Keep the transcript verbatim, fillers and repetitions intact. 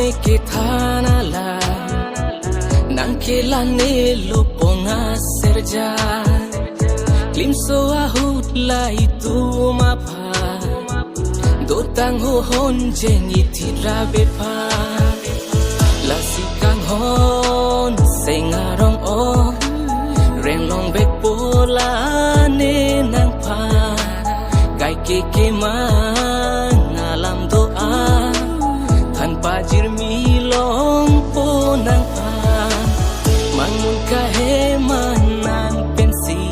Kethan alam nangkelang ne lo pong aserja. Klimso ahut la itum aphan dotang ho honjeng ithit ra bephan. Lasi kanghon seng arong o, reng longvekpo la ne nangphan. Kaike kemang alam do-an, than pajirmi longpo nangphan. Manmun kahe manang pensi.